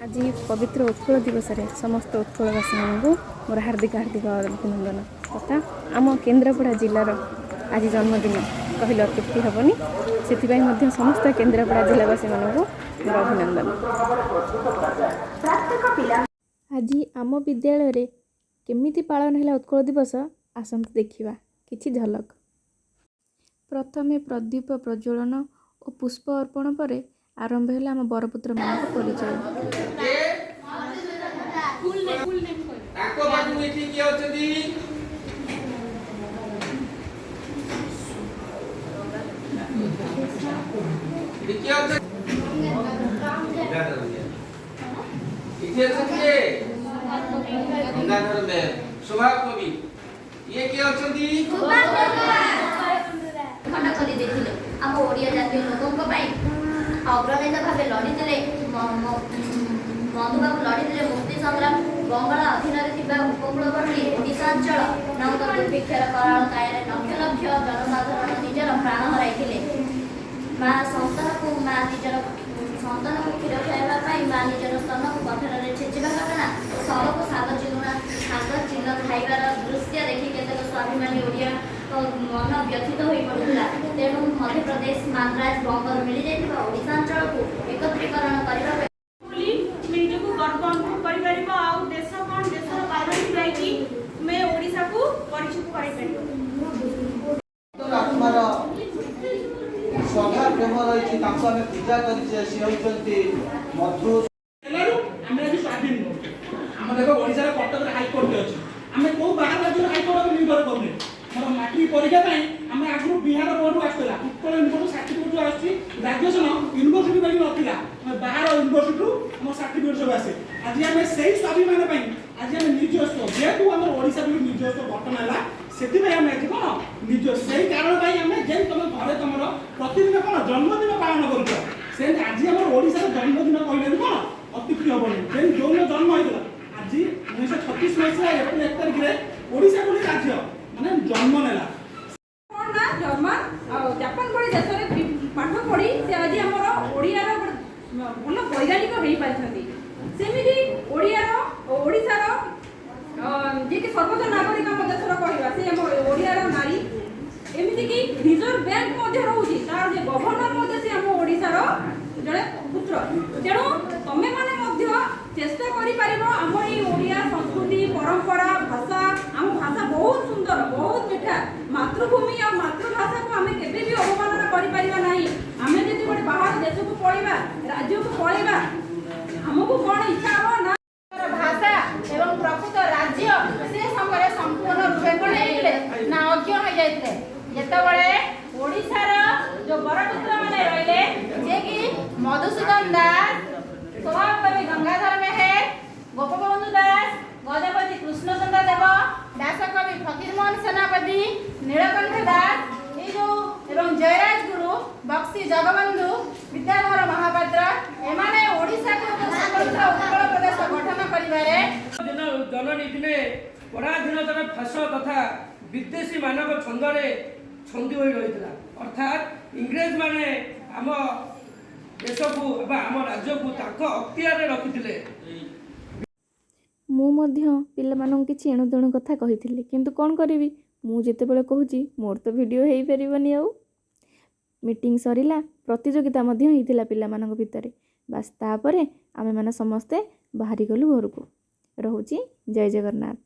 ଆଜି ପବିତ୍ର ଉତ୍କଳ ଦିବସରେ ସମସ୍ତ ଉତ୍କଳବାସୀମାନଙ୍କୁ ମୋର ହାର୍ଦ୍ଦିକ ହାର୍ଦ୍ଦିକ ଅଭିନନ୍ଦନ ତଥା ଆମ କେନ୍ଦ୍ରାପଡ଼ା ଜିଲ୍ଲାର ଆଜି ଜନ୍ମଦିନ କହିଲେ ଅତ୍ୟୁକ୍ତି ହେବନି। ସେଥିପାଇଁ ମଧ୍ୟ ସମସ୍ତ କେନ୍ଦ୍ରାପଡ଼ା ଜିଲ୍ଲାବାସୀମାନଙ୍କୁ ମୋର ଅଭିନନ୍ଦନ। ଆଜି ଆମ ବିଦ୍ୟାଳୟରେ କେମିତି ପାଳନ ହେଲା ଉତ୍କଳ ଦିବସ, ଆସନ୍ତୁ ଦେଖିବା କିଛି ଝଲକ। ପ୍ରଥମେ ପ୍ରଦୀପ ପ୍ରଜ୍ୱଳନ ଓ ପୁଷ୍ପ ଅର୍ପଣ ପରେ ଆରମ୍ଭ ହେଲା ଆମ ବରପୁତ୍ରମାନଙ୍କ ପରିଚୟ। ତାଙ୍କ ପାଖକୁ ଏଠି କିଏ ଅଛନ୍ତି? ଏଠି କିଏ ଅଛନ୍ତି? ଏଠି ଅଛନ୍ତି କିଏ? ଗଙ୍ଗାଧର ମେହେର, ସ୍ୱଭାବ କବି। ଇଏ କିଏ ଅଛନ୍ତି? ଖଣ୍ଡ କରିଦେଇଥିଲେ। ଆମ ଓଡ଼ିଆ ଜାତୀୟ ଲୋକଙ୍କ ପାଇଁ ଅଗ୍ରନେତା ଭାବେ ଲଢ଼ିଥିଲେ ମଧୁବାବୁ। ଲଢ଼ିଥିଲେ ମୁକ୍ତି ସଂଗ୍ରାମ। ବଙ୍ଗଳା ଅଧୀନରେ ଥିବା ଉପକୂଳବର୍ତ୍ତୀ ଓଡ଼ିଶା ଅଞ୍ଚଳ ନଙ୍ଗ ଦୁର୍ଭିକ୍ଷର କରାଳ କାୟରେ ଲକ୍ଷ ଲକ୍ଷ ଜନସାଧାରଣ ନିଜର ପ୍ରାଣ ହରାଇଥିଲେ। ମା ନିଜର ସନ୍ତାନକୁ କ୍ଷୀର ଖୁଆଇବା ପାଇଁ ମା ନିଜର ସ୍ତନକୁ ପଥରରେ ଛେଚିବା ଘଟଣା ଓ ଶବକୁ ଶାଗ ଚିଲୁଣା ଶାଗ ଚିଲ ଖାଇବାର ଦୃଶ୍ୟ ଦେଖି କେତେକ ସ୍ୱାଭିମାନୀ ଓଡ଼ିଆ ମନ ବ୍ୟଥିତ ହୋଇପଡ଼ୁଥିଲା। ତେଣୁ ମଧ୍ୟପ୍ରଦେଶ, ମାଦ୍ରାଜ, ବଙ୍ଗରୁ ମିଳିଯାଇଥିବା ଓଡ଼ିଶା ଅଞ୍ଚଳକୁ ଏକତ୍ରୀକରଣ କରିବା ପାଇଁ ବୋଲି ତୁମେ ନିଜକୁ ଗର୍ବ ଅନୁଭବ କରିପାରିବ ଆଉ ଦେଶ କ'ଣ, ଦେଶର ବାହାରକୁ ଯାଇକି ତୁମେ ଓଡ଼ିଶାକୁ ପରିଚିତ କରାଇପାରିବ। ଆତ୍ମାର ଶ୍ରଦ୍ଧା, ପ୍ରେମ ରହିଛି। ତାଙ୍କୁ ଆମେ ପୂଜା କରିଛେ। ସେ ହେଉଛନ୍ତି ମଧୁ ହେଲାରୁ ଆମେ ଆଜି ସ୍ୱାଧୀନ ନୁହଁ। ଆମ ଦେଖ, ଓଡ଼ିଶାର କଟକରେ ହାଇକୋର୍ଟ ଅଛି। ଆମେ କୋଉ ବାହାର ରାଜ୍ୟର ହାଇକୋର୍ଟ ଉପରେ ନିର୍ଭର କରୁନେ। ଆମର ମାଟ୍ରିକ ପରୀକ୍ଷା ପାଇଁ ଆମେ ଆଗରୁ ବିହାର ବୋର୍ଡରୁ ଆସୁଥିଲା, ଉତ୍କଳ ୟୁନିଭର୍ସିଟି ସାର୍ଟିଫିକେଟ୍ ଯୋଉ ଆସୁଛି। ଗ୍ରାଜୁଏସନ ୟୁନିଭର୍ସିଟି ପାଇଁ ନଥିଲା, ଆମେ ବାହାର ୟୁନିଭର୍ସିଟିରୁ ଆମ ସାର୍ଟିଫିକେଟ୍ ସବୁ ଆସେ। ଆଜି ଆମେ ସେଇ ସ୍ୱାଭିମାନ ପାଇଁ ଆଜି ଆମେ ନିଜସ୍ୱ, ଯେହେତୁ ଆମର ଓଡ଼ିଶା ବି ନିଜସ୍ୱ ଗଠନ ହେଲା, ସେଥିପାଇଁ ଆମେ ଆଜି କ'ଣ ନିଜ ସେଇ କାରଣ ପାଇଁ ଆମେ ଯେମିତି ତମ ଘରେ ତମର ପ୍ରତିଦିନ କ'ଣ ଜନ୍ମଦିନ ପାଳନ କରୁଛ, ସେମିତି ଆଜି ଆମର ଓଡ଼ିଶାର ଜନ୍ମଦିନ କହିଲେ ବି କ'ଣ ଅତ୍ୟୁକ୍ତି ହେବନି। ଯେମିତି ଯୋଉଦିନ ଜନ୍ମ ହେଇଥିଲା, ଆଜି 1936 ମସିହା ଏପ୍ରିଲ 1 ତାରିଖରେ ଓଡ଼ିଶା ବୋଲି ରାଜ୍ୟ ମାନେ ଜନ୍ମ ନେଲା। କ'ଣ ନା ଜର୍ମାନ ଆଉ ଜାପାନ ଭଳି ଦେଶରେ ପାଠ ପଢ଼ି ସେ ଆଜି ଆମର ଓଡ଼ିଆର ଗୋଟେ ଭଲ ବୈଜ୍ଞାନିକ ହେଇପାରିଛନ୍ତି। ସେମିତି ଓଡ଼ିଆର, ଓଡ଼ିଶାର ଯିଏକି ସର୍ବୋଚ୍ଚ ନାଗରିକ ଆମ ଦେଶର କହିବା, ସେ ଆମ ଓଡ଼ିଆର ନାରୀ। ଏମିତିକି ରିଜର୍ଭ ବ୍ୟାଙ୍କ ମଧ୍ୟ ରହୁଛି, ତାର ଯେ ଗଭର୍ଣ୍ଣର ମଧ୍ୟ ସେ ଆମ ଓଡ଼ିଶାର ଜଣେ ପୁତ୍ର। ତେଣୁ ତମେମାନେ ମଧ୍ୟ ଚେଷ୍ଟା କରିପାରିବ। ଆମ ଏଇ ଓଡ଼ିଆ ସଂସ୍କୃତି, ପରମ୍ପରା, ଭାଷା, ଆମ ଭାଷା ବହୁତ ସୁନ୍ଦର, ବହୁତ ମିଠା। ମାତୃଭୂମି ଆଉ ମାତୃଭାଷାକୁ ଆମେ କେବେ ବି ଅବମାନନା କରିପାରିବା ନାହିଁ। ଆମେ ଯଦି ଗୋଟେ ବାହାର ଦେଶକୁ ପଳେଇବା, ରାଜ୍ୟକୁ ପଳେଇବା, ଆମକୁ କ'ଣ ଇଚ୍ଛା ହବ ନା ଭାଷା ଏବଂ ପ୍ରକୃତ ରାଜ୍ୟ ସେ ସମୟରେ ସମ୍ପୂର୍ଣ୍ଣ ରୂପେ କ'ଣ ହେଇଥିଲେ ନା ଅଜ୍ଞ ହୋଇଯାଇଥିଲେ। ଯେତେବେଳେ ଓଡ଼ିଶାର ଯୋଉ ବରପୁତ୍ର ମାନେ ରହିଲେ, ଯିଏକି ମଧୁସୂଦନ ଦାସ, ସ୍ୱଭାବ ଗଙ୍ଗାଧର ମେହେର, ଗୋପବନ୍ଧୁ ଦାସ, ଗଜପତି କୃଷ୍ଣଚନ୍ଦ୍ର ଦେବ, ବ୍ୟାସକବି ଫକୀରମୋହନ ସେନାପତି, ନୀଳକଣ୍ଠ ଦାସ, ଏଇ ଯୋଉ ଏବଂ ଜୟରାଜ ଗୁରୁ, ବକ୍ସି ଜଗବନ୍ଧୁ, ବିଦ୍ୟାଧର ମହାପାତ୍ର, ଏମାନେ ଓଡ଼ିଶାକୁ ଏକ ସ୍ୱତନ୍ତ୍ର ଉତ୍କଳ ପ୍ରଦେଶ ଗଠନ କରିବାରେ ଦିନ ଜନନୀ ଦିନେ ପରାଧୀନତାର ଫାଶ ତଥା ବିଦେଶୀ ମାନଙ୍କ ଛନ୍ଦରେ ଛନ୍ଦି ହୋଇ ରହିଥିଲା। ଅର୍ଥାତ୍ ଇଂରେଜମାନେ ଆମ ଦେଶକୁ ବା ଆମ ରାଜ୍ୟକୁ ତାଙ୍କ ଅକ୍ତିଆରରେ ରଖିଥିଲେ। ମୁଁ ମଧ୍ୟ ପିଲାମାନଙ୍କୁ କିଛି ଏଣୁ ତେଣୁ କଥା କହିଥିଲି, କିନ୍ତୁ କ'ଣ କରିବି, ମୁଁ ଯେତେବେଳେ କହୁଛି ମୋର ତ ଭିଡ଼ିଓ ହେଇପାରିବନି। ଆଉ ମିଟିଂ ସରିଲା, ପ୍ରତିଯୋଗିତା ମଧ୍ୟ ହେଇଥିଲା ପିଲାମାନଙ୍କ ଭିତରେ। ବାସ୍, ତାପରେ ଆମେମାନେ ସମସ୍ତେ ବାହାରିଗଲୁ ଘରକୁ। ରହୁଛି, ଜୟ ଜଗନ୍ନାଥ।